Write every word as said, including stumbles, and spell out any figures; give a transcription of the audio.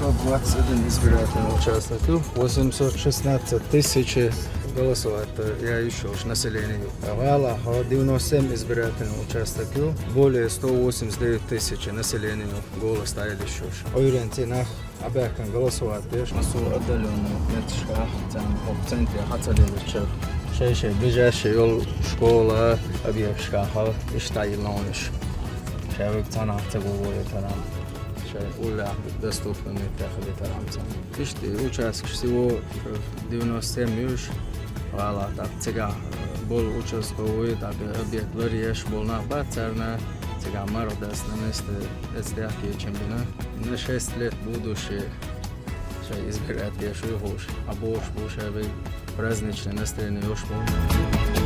Сто двадцать один избирательный участок ю, восемьсот шестнадцать тысяч голосовать, э, я ещё ж население ю. ГӀалахь девяносто семь избирательный участок ю, более сто восемьдесят девять тысяч население ю, голос тӀаелла ещё ж. Ойренцинах Абакан голосовать деш, масу отдалённый метташкахь, царна хӀокху центре хьа ца деллачух. Шай-шай ближайший йолу школа объекташкахь иштта йиллонаш. Шай вуьгу цхьанахь ца гулвойтаран. Шай уллехь доступный меттехь хилийтаран царна. Иштта участкаш всего девяносто семь ю уьш. ГӀалахь тӀаккха цигахь болу участковый, тӀаккха объект ларъеш болу нах бац, царна цигахь марха дастина месте эцдехкечун бина. На шесть лет будущее шайн избирать деш вуй хууш, а бохуш бу шайн вай праздничный настроение йолуш бу.